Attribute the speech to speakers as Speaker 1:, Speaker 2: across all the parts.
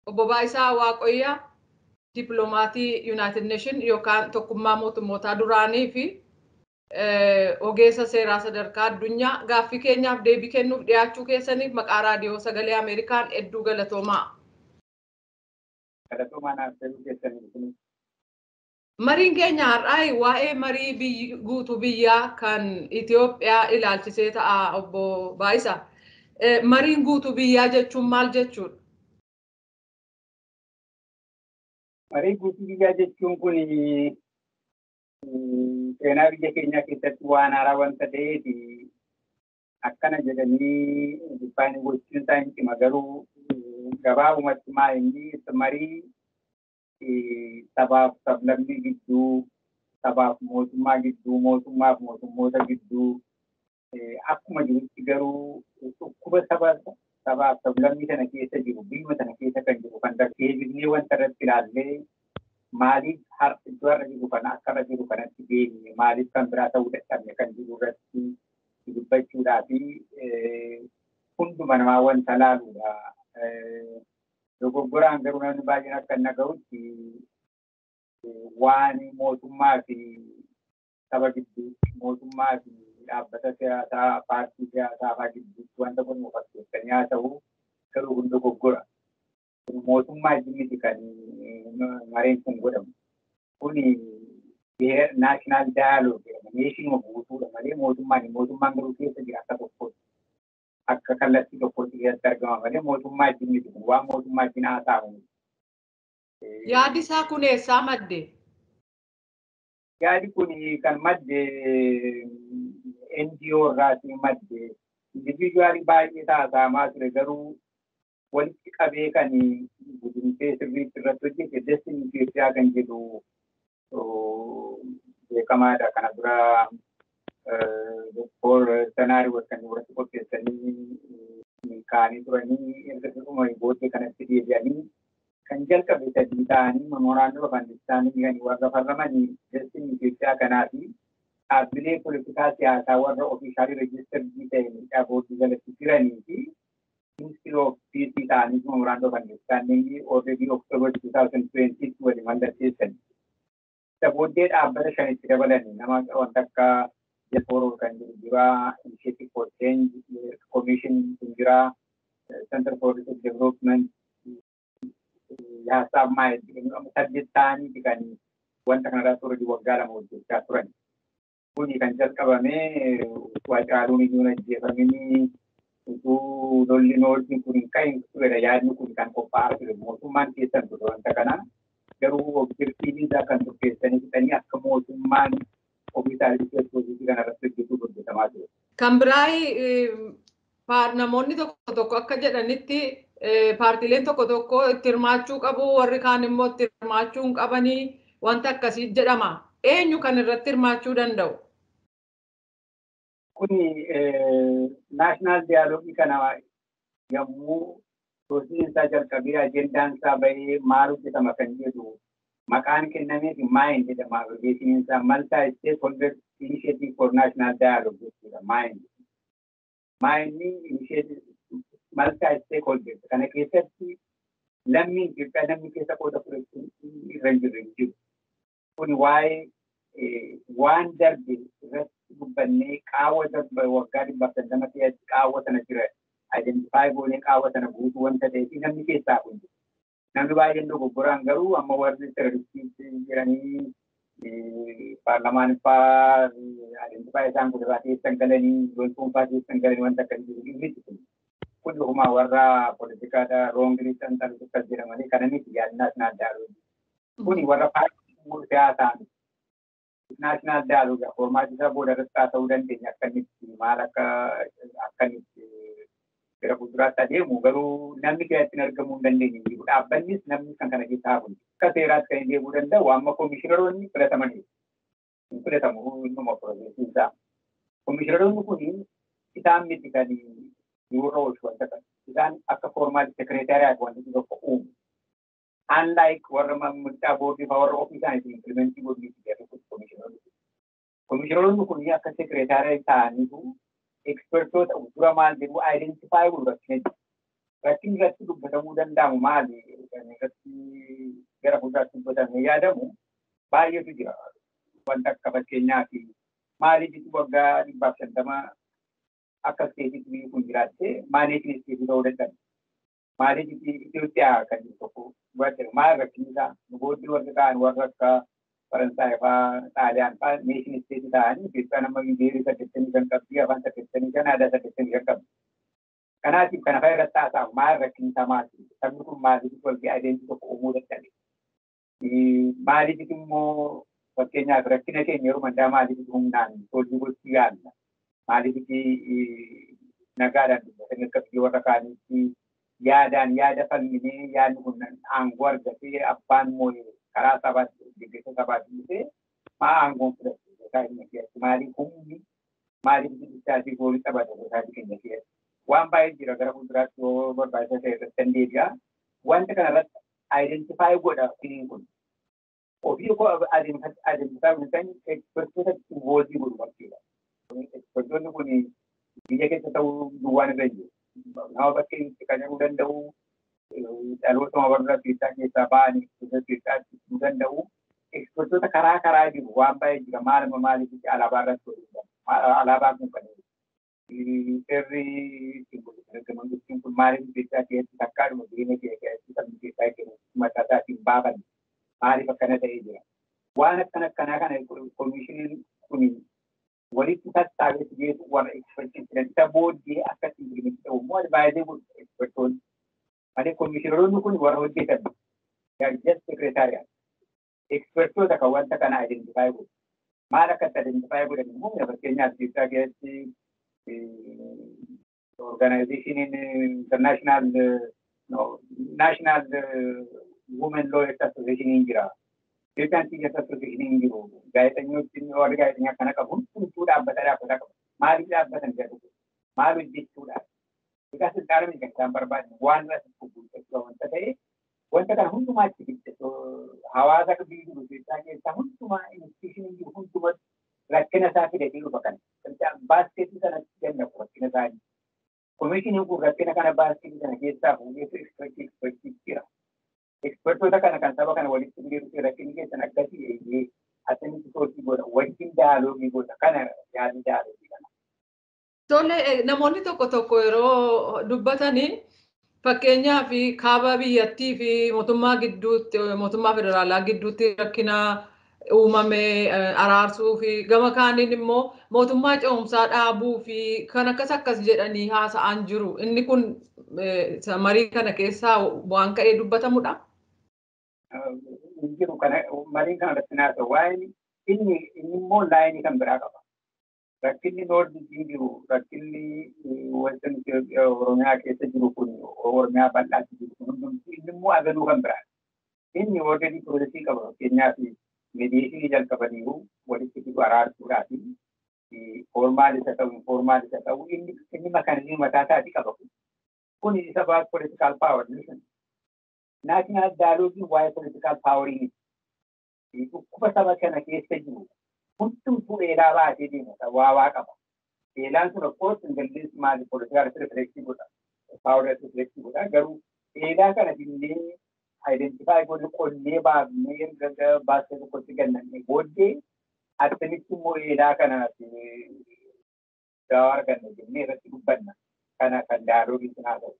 Speaker 1: Obbo Baayisaa Waaqoyyaa, dippiloomatii United Nation yookaan Tokkummaa Mootummootaa duraanii fi ogeessa seeraa sadarkaa addunyaa, gaaffii keenyaaf deebii kennuuf dhiyaachuu keessaniif maqaa Raadiyoo Sagalee Ameerikaan hedduu galatoomaa.
Speaker 2: Galatoomaa, naaf ta'uu keessaniif.
Speaker 1: Mariin keenya har'aa waa'ee marii guutuu biyyaa kan Itoophiyaa ilaalchisee ta'a, obbo Baayisa. Mariin guutuu biyyaa jechuun maal jechuudha?
Speaker 2: Marii guutuu biyyaa jechuun kun seenaa biyya keenyaa keessatti waan haaraa wanta ta'eef, akkana jedhanii define gochuun isaa hin cima. Garuu gabaabumatti maa inni marii sabaaf sablammii gidduu, sabaaf mootummaa gidduu, mootummaaf mootummoota gidduu, akkuma jirutti garuu dhukkuba saba sabaaf sablammii sana keessa jiru, biyyuma sana keessa kan jiru kan deebifnee wanta irratti ilaallee, maaliif har iddoo har'a jiru kana akka irra jiru kanatti geenye, maaliif kan biraa ta'uu dadhabne kan jiru irratti dubbachuudhaa fi hunduma namaa wanta laaluudha. Dogoggoraan garuu namni baay'een akka inni dhaga'utti waan mootummaa fi saba gidduutti, mootummaa fi dhaabbata siyaasaa, paartii siyaasaa fa'aa gidduutti wanta godhamu fakkeessanii haa ta'u, garuu kun dogoggora. Mootummaa miti kan mareen kun godhamu. Kuni national dialogue jedhama. Nationuma guutuudha malee mootummaan garuu keessa jira akka tokkotti. Akka kallattii tokkotti keessatti argama malee mootummaa wajjin miti, kun waan mootummaa wajjin haasa'amu.
Speaker 1: Yaadi isaa kun eessaa madde?
Speaker 2: Yaadi kun kan madde NGO irraatii madde. Individually baay'ee haasa'amaa ture, garuu walitti qabee kan gudunfee sirriitti irratti hojjete Destiny Itoophiyaa kan jedhu beekamaadha. Kana dura Doktor Sanaari kan irratti qopheessanii milkaa'anii turanii, erga dhuma booddee kanatti deebi'anii kan jalqabe sadii ta'anii memorandum of understanding kan warra farramanii Destiny Itoophiyaa kanaa fi dhaabbilee poolitikaa siyaasaa warra officially registered ta'e miidhaa boordii jalatti jiranii fi Ministry of Peace ta'anii memorandum of understanding already October 2020 waliin mallatteessan. Isa booddee dhaabbata shanitti dabalanii nama wanta akka Jesfooroo kan jiru jira, Initiative for Change Commission kun jira, Center for Research Development, Yaasaaf Maayil jedhamu, saddeet ta'aniiti kan wanta kanarratti already waggaa 2 hojjechaa turan. Kuni kan jalqabame Haacaaluun iyyuu hin ajjeefaminii, utuu lolli nooltiin kun hin ka'in turedha yaadni kun kan qophaa'aa ture. Mootummaan keessan ture wanta kana, garuu objectiviin isaa kan turkeessanii fixanii akka mootummaan ofii isaa hojii kana irratti hojjetuuf hojjetamaa ture.
Speaker 1: Kan biraa, namoonni tokko tokko akka jedhanitti paartiileen tokko tokko itti hirmaachuu qabu, warri kaan immoo itti hirmaachuu hin qabanii, wanta akkasii jedhama. Eenyu kan irratti hirmaachuu danda'u?
Speaker 2: Kuni national dialogue kana yommuu sochiin isaa jalqabee, agendaan isaa bahee, maal hojjetama kan jedhu maqaan kennameef MIND jedhama. Abbreviationiin isaa Multi Stakeholder Initiative for National Dialogue jechuudha. MIND. MIND initiative multi stakeholder kana keessatti lammiin Itoophiyaa namni keessa qooda fudhachuun irra hin jirre hin jiru. Kuni waa'ee waan darbe irratti dubbannee, qaawwa darbe waggaa 150 keessatti qaawwa sana jira identify goonee qaawwa sana guutuu wanta ta'eef namni keessaa kun jiru. Namni baay'een dogoggoraan garuu amma warri terroristii jiranii paarlamaan fa'aa identify isaan godhaa keessan galanii, loltuun fa'aa keessan galanii, wanta akkasii jiru miti kun. Kun dhugumaa warra poolitikaadha wrongly xanxalu akkas jedhamanii kana miti yaadni national dialogue. Kuni warra paartii siyaasaa miti. National dialogue format isaa booda irratti haasa'uu dandeenya, akka inni itti maal akka inni itti gara fuulduraatti adeemu, garuu namni keessatti argamuu hin dandeenye jiru. Dhaabbannis namni kan kana keessa hafu. Akka seeraatti kan deemuu danda'u amma koomishiinaroonni filatamaniiru. Hin filatamu innuma processiin isaa. Koomishiinaroonni kun isaan miti kan nurra oolchu wanta kana. Isaan akka formal secretariat wanti tokko uumu. Unlike warra mircaa boordii fa'aa warra ofii isaaniitiin implementii godhuu jedhu koomishiinaroonni kun. Koomishiinaroonni kun akka secretariat ta'aniitu expertoota dura maal jedhu identify godhu, rakkina jiru. Rakkinni irratti dubbatamuu danda'amu maali? gara fuulduraatti dubbatamee yaadamu baay'eetu jira. Wanta akka fakkeenyaaf maaliif waggaa 150 akka isteetitti biyyi kun jiraatte maaliif isteetii ta'uu dadhabe? Maaliif Itoophiyaa kan jiru tokko godhatte maal rakkinni isaa? Nu booddee warri ta'an warra akka Faransaay fa'aa Xaaliyaan fa'aa nation isteetii ta'anii Itoophiyaan amma biheerii 85 qabdi, afaan 85, aadaa 85 qabdi. Kanaatiif kana fa'a irratti haasa'amu maal rakkinni isaa maali? Sabni kun maaliif walga'ii adeemsi tokko uumuu dadhabe? Maaliif immoo fakkeenyaaf rakkina keenya yeroo mandaa maaliif humnaan solve gochuu yaalla? Maaliif nagaadhaan dubbatanii akka biyya warra kaaniitti yaadaan yaada falminee yaadni kun aangoo argatee abbaan moo'ee karaa sabaatti deeggarsa sabaatti dhufee maa aangoon fudhate society keessatti maaliif humni maaliif bittaatii goolii taphata society keenya keessatti waan baay'ee jira gara fuulduraatti yoo barbaachisaa ta'e irratti kan deebi'a. Wanta kana irratti identify godha firiin kun. Ofii koo identify godhan expertoota involve godhu bakkeedha. Expertoonni kun biyya keessa ta'uu duwwaan irra hin jiru. Nama bakkee itti qacaruu danda'u, dhaloota warra Itoophiyaa keessaa ba'anii Itoophiyaa ibsuu danda'u. Expertoota karaa karaa jiru waan baay'ee jira. Maaluma maaliif alaabaa irratti hojjetan? Alaabaan kun kan seerri ittiin kun maaliif Itoophiyaa keessatti takkaadhuma jireenya keenya keessatti sabni keessaa kennu mataa isaatiin baafanne maaliif akkana ta'ee jira? Waan akkana akkanaa kana koomishiniin kun walitti sassaabetti geessu warra expertiin fidan isa booddee akka ittiin ta'u immoo advise godhu expertoonni. Malee koomishineroonni kun warra hojjetan just secretariat. Expertoota kan wanta kana identify godhu. Maal akka itti identify godhan immoo fakkeenyaaf Itoophiyaa keessatti organizationiin international, no, national women lawyers association jira. Ethiopian Teachers Association jiru. Gaazexeessitoonni warri gaazexeenya akkana qabu hundumtuu dhaabbata dhaabbata qabu. Maaliif dhaabbatan jedhu maal hojjechuudhaaf? Egaa silxaana miti kan isaan barbaadan waan irratti guuttachuu wanta ta'e wanta kana hundumaatti fidde hawaasa biyyi jiru Itoophiyaa keessaa hundumaa institutionii jiru hundumatti rakkina isaa fidatee dhufa kana. Basketii sanatti kennamu rakkina isaanii. Komishiniin kun rakkina kana basketii sana keessaa fuudhee expertii expertii jira. Expertoota kana kan saba kana walitti fidee dhufee rakkinni keessan akkasii eeyyee akkamitti solve godha wajjin dialogue godha kana yaadni dialogue kana.
Speaker 1: Tole, namoonni tokko tokko yeroo dubbatanii fakkeenyaaf kaaba biyyattii fi mootummaa gidduutti mootummaa federaalaa gidduutti rakkina uumame araarsuu fi gama kaaniin immoo mootummaa ce'umsaa dhaabuu fi kan akkas akkas jedhanii haasa'an jiru. Inni kun marii kana keessaa waan ka'ee dubbatamudha.
Speaker 2: Hin jiru kana mariin kana irratti naasa'u waa'een inni inni immoo line kan biraa qaba. Rakkinni north jiru, rakkinni western Oromiyaa keessa jiru kun, Oromiyaa bal'aatti jiru kun hundumtuu inni immoo aganuu kan biraa. Inni already processii qaba. Fakkeenyaaf mediationii jalqabaniiru walitti fidu araarsuudhaaf formal isa ta'u informal isa ta'u inni inni mechanismii mataa isaatii qaba kun. Kun isa about political power. Listen. National dialogue waa'ee political powerii miti. Dhukkuba saba kana keessa jiru hundumtuu eelaa baatee deema waa waa qaba. Eelaan sun of course ingiliz maali political reflection godha. Power reflection godha. Garuu eelaa kana dinnee identify godhe qonnee baafnee erga baasee tokkotti gannannee booddee attamitti immoo eelaa kana dawaa arganna jennee irratti dubbanna. Kana kan dialogueiin sun haa ta'u.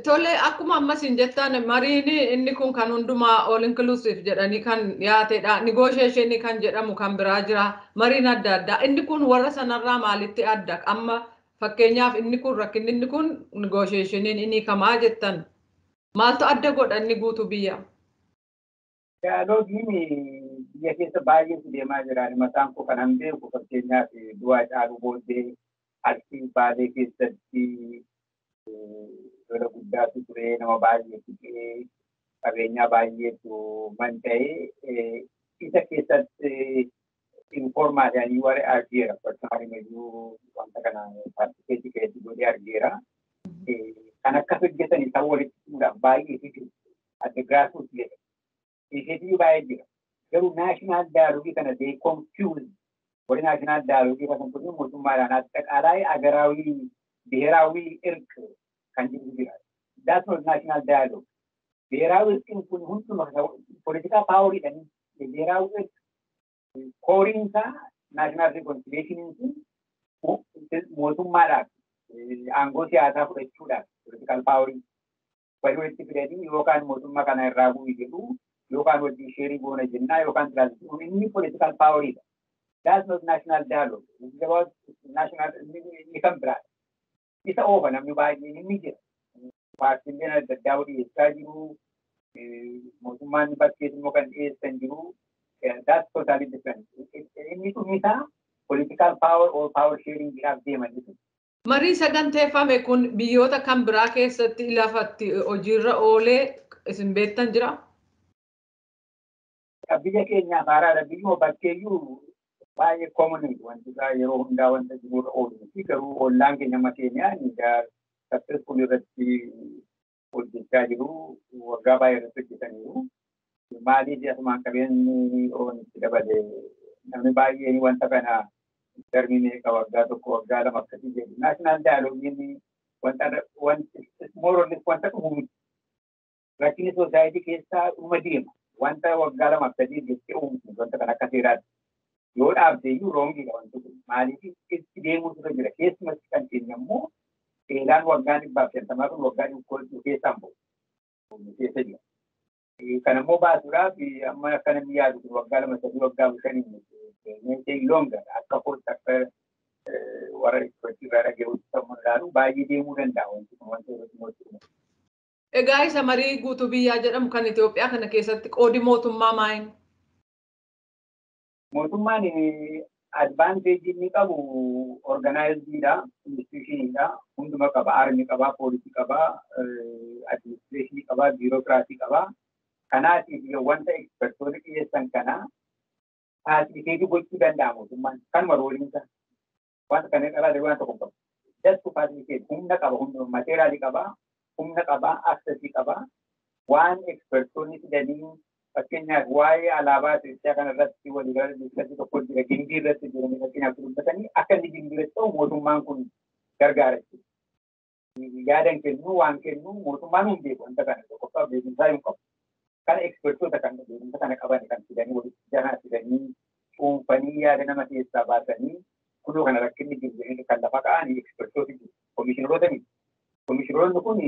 Speaker 1: Tole, akkuma ammas hin jettan mariin inni kun kan hundumaa all inclusive jedhanii kan dhiyaatedha. Negotiation kan jedhamu kan biraa jira. Mariin adda addaa. Inni kun warra sanarraa maalitti adda? Amma fakkeenyaaf inni kun rakkinni inni kun negotiationiin inni kamaa jettan. Maaltu adda godha inni guutuu biyya?
Speaker 2: Dialogueiin biyya keessa baay'eetu deemaa jira. Mataan koo kanan beeku fakkeenyaaf du'aa caaluu booddee Arsii Baalee keessatti lola guddaatu ture, nama baay'eetu du'ee, qabeenyaa baay'eetu manca'ee isa keessatti informaalii warri argeera. Personally iyyuu wanta kana participate keessatti godhee argeera. Kan akkas hojjetan isaan walitti fiduudhaaf baay'eetu jiru. Adda grassroots jedhama. Initiative baay'ee jira. Garuu national dialogue kana they confuse. Warri national dialogue kana kun mootummaadhaan አጠቃላይ አገራዊ ብሔራዊ እርቅ kan jiru jira. That's not national dialogue. ብሔራዊ እርቅን kun hunduma political poweriidhaan ብሔራዊ እርቅ coreiin isaa national reconciliationiin sun mootummaadhaaf aangoo siyaasaa fudhachuudhaaf political powerii walii walitti fidanii yookaan mootummaa kana irraa bu'ii jedhu yookaan wajjin share goona jennaa yookaan transition inni political poweriidha. That's not national dialogue. It's about national inni kan biraadha. Isa oofa namni baay'een inni jira. Paartiileen adda addaa dhiyeessaa jiru. Mootummaan bakkees immoo kan dhiyeessan jiru. That's totally different. Inni dhumisaa political power or power sharing jedhaaf deeman jechuudha.
Speaker 1: Marii saganteeffame kun biyyoota kan biraa keessatti lafatti hojiirra oolee isin beektan jira?
Speaker 2: Biyya keenyaaf haaraadha. Biyyuma bakkeeyyuu baay'ee common wanti isaa yeroo hundaa wanta jirurra oolu fi garuu ollaan keenya amma Keeniyaan successful irratti hojjechaa jiru. Waggaa baay'ee irratti hojjetaniiru. Maaliif asumaan qabeenyi oon itti dabale namni baay'een wanta kana darbii meeqa waggaa 1 waggaa 2 akkasii jedhu. National dialogueiin wanta wanti more or less wanta dhumu miti. Rakkinni society keessaa dhuma deema. Wanta waggaa 2 3 jettee uumtu wanta kana akka seeraatti. Yoo dhaabde iyyuu wrongiidha wanti kun. Maaliif itti deemuutu irra jira. Keessumatti kan keenya immoo eelaan waggaa 150 kun waggaa 100 keessaan bahu. Keessa jira. Kan immoo baasuudhaaf amma akka namni yaadu kun waggaa 2 3 waggaa 5 longer akka kootti akka warra expertii irraa dhaga'utti sammuu ilaalu baay'ee deemuu danda'a wanti kun wanta irratti mootummaa.
Speaker 1: Egaa isa marii guutuu biyyaa jedhamu kan Itoophiyaa kana keessatti qoodi mootummaa maali?
Speaker 2: Mootummaan advantageii inni qabu organizediidha, institutioniidha, hunduma qaba, army qaba, poolisii qaba, administrationii qaba, bureaucracy qaba. Kanaatiif wanta expertoonni dhiyeessan kana facilitate gochuu danda'a mootummaan. Kanuma roleiinsa. Wanta kana irraa waan tokko qabu. Just to facilitate humna qaba, humna materialii qaba, humna qaba, accessii qaba. Waan expertoonni fidanii fakkeenyaaf waa'ee alaabaa Itoophiyaa kana irratti waliigala discussii tokko jira, gimbii irratti jiranii fakkeenyaaf dubbatanii akka inni gimbii irratti ta'u mootummaan kun gargaara jechuudha. Yaadan kennu waan kennu mootummaan hin beeku wanta kana tokkoffaa beekumsaa hin qabu. Kana expertoota kan beekumsa kana qaban kan fidanii walitti jahaa fidanii cuunfanii yaada nama keessaa baasanii kunoo kana rakkinni jiru jedhanii kan lafa kaa'anii expertooti jiru. Komishineroota miti. Komishineroonni kun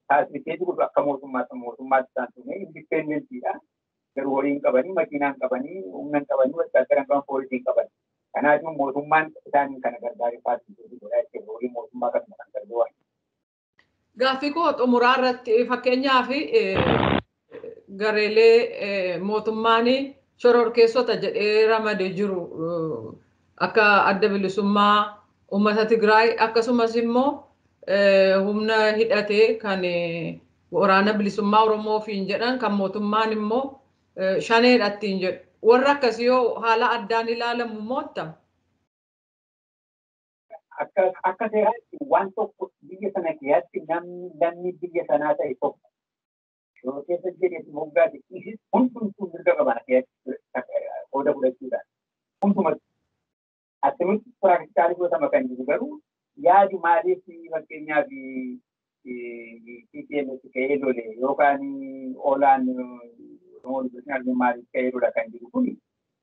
Speaker 2: facilitate godhu akka mootummaatti mootummaatti isaan tume independentiidha. Garuu horii hin qabanii, makiinaa hin qabanii, humna hin qabanii, wattaagara hin qaban, poolisii hin qaban. Kanaafuu mootummaan isaanii kana gargaaree facilitate godhaa jechuudha. Horii mootummaa kanuma kan gargaaru.
Speaker 1: Gaaffii koo xumuraa irratti fakkeenyaaf gareelee mootummaan shororkeessota jedhee ramadee jiru akka Adda Bilisummaa Uummata Tigraay akkasumas immoo humna hidhatee kan Waraana Bilisummaa Oromoofiin jedhan kan mootummaan immoo shaneedhattiin jedhu. Warra akkasii yoo haala addaan ilaalamu mootta?
Speaker 2: Akka seeraatti waan tokko biyya sana keessatti namni lammii biyya sanaa ta'e tokko yoo keessa jedheetu moggaate isis hundumtuu mirga qaban keessatti qooda fudhachuudhaan. Hundumatti. Akkamitti practically fudhatama kan jiru garuu yaadi maaliif fakkeenyaaf TPLF ka'ee lole yookaan OLAn Oromoo Liberation Army maaliif ka'ee lola kan jiru kuni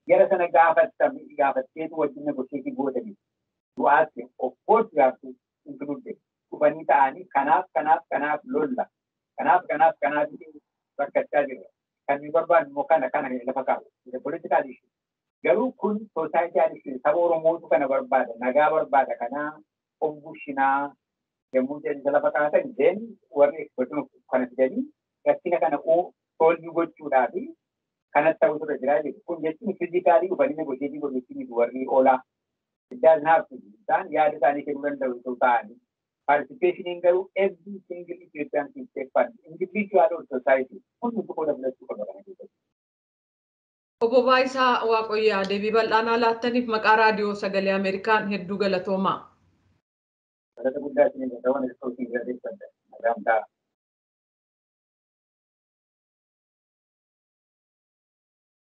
Speaker 2: gara sana gaafatteetu wajjin negotiate gootanii du'aatti of course you have to include them. Dhufanii ta'anii kanaaf kanaaf kanaaf lolla kanaaf kanaaf kanaaf rakkachaa jirra. Kan nu barbaannu immoo kana kana lafa kaa'u. Political issue. Garuu kun societal issue saba Oromootu kana barbaada nagaa barbaada kanaa of bushinaa yommuu jedhan lafa kaa'atan then warri expertoonni kana fidanii rakkina kana solve gochuudhaa fi kanas ta'utu irra jiraa jiru. Kun jechuun physically dhufanii negotiate gochuu miti warri OLA. It doesn't have to be. Isaan yaada isaanii kennuu danda'u osoo ta'anii. Participation garuu every single Ethiopian should take part. Individual or society. Hundumtu qooda fudhachuu qaba kana keessatti.
Speaker 1: Obbo Baayisaa Waaqoyyaa deebii bal'aanaa laattaniif maqaa Raadiyoo Sagalee Ameerikaan hedduu galatoomaa.
Speaker 2: Galata guddaa isin irra ta'uun isin galateeffadha. Nagaan ta'a.